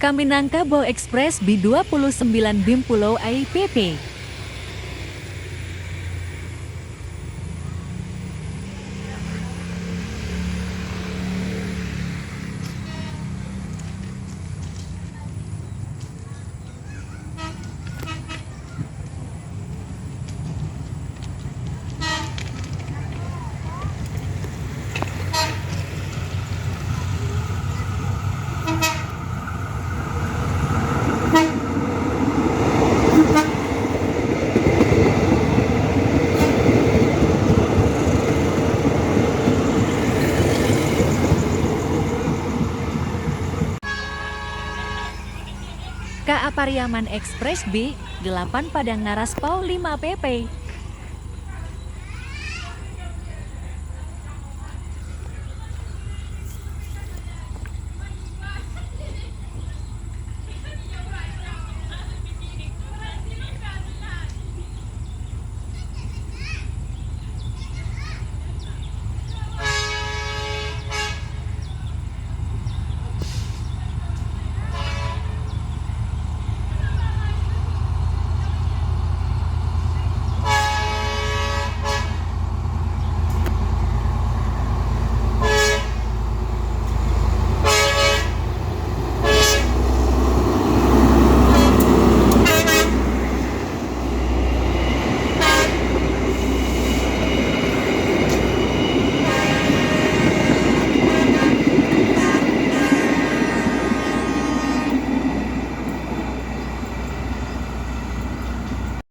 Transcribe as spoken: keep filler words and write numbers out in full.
Ka Minangkabau Express B dua puluh sembilan BIM Pulau Ai P P. Ka Pariaman Express B delapan Padang Naraspau lima P P.